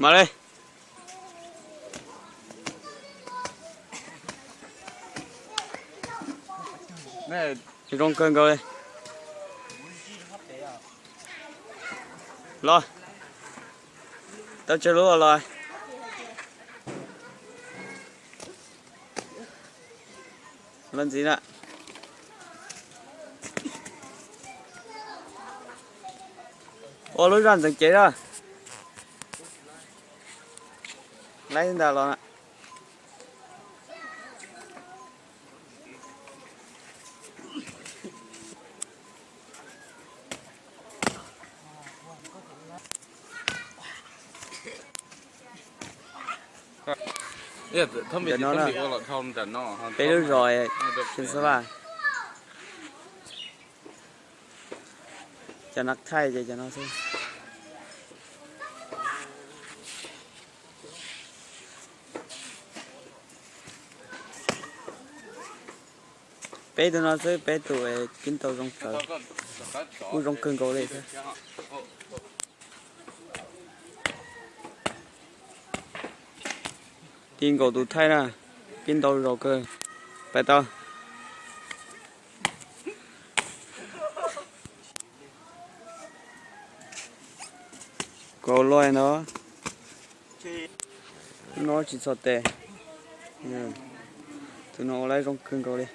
Mam li. Zoo kawg nkaus li. Los. Tau tsawg lub los? Los ntxiv na. Ua lub zaj ntxeev cev na. Laib ntag los na. Ntawm no na, peb lub zos Xeev Xab Vaj. Cov no thaij ces cov no xwb. Peb tus no xwb, peb tus kib ntau zoo kawg, kuj zoo kawg nkaus li thiab. Ti nkaus tus thaij na, kib ntau zaus kawg. Pais tau. Kaus loj no, no tsis txog tes. Tus no ua laib zoo kawg nkaus li.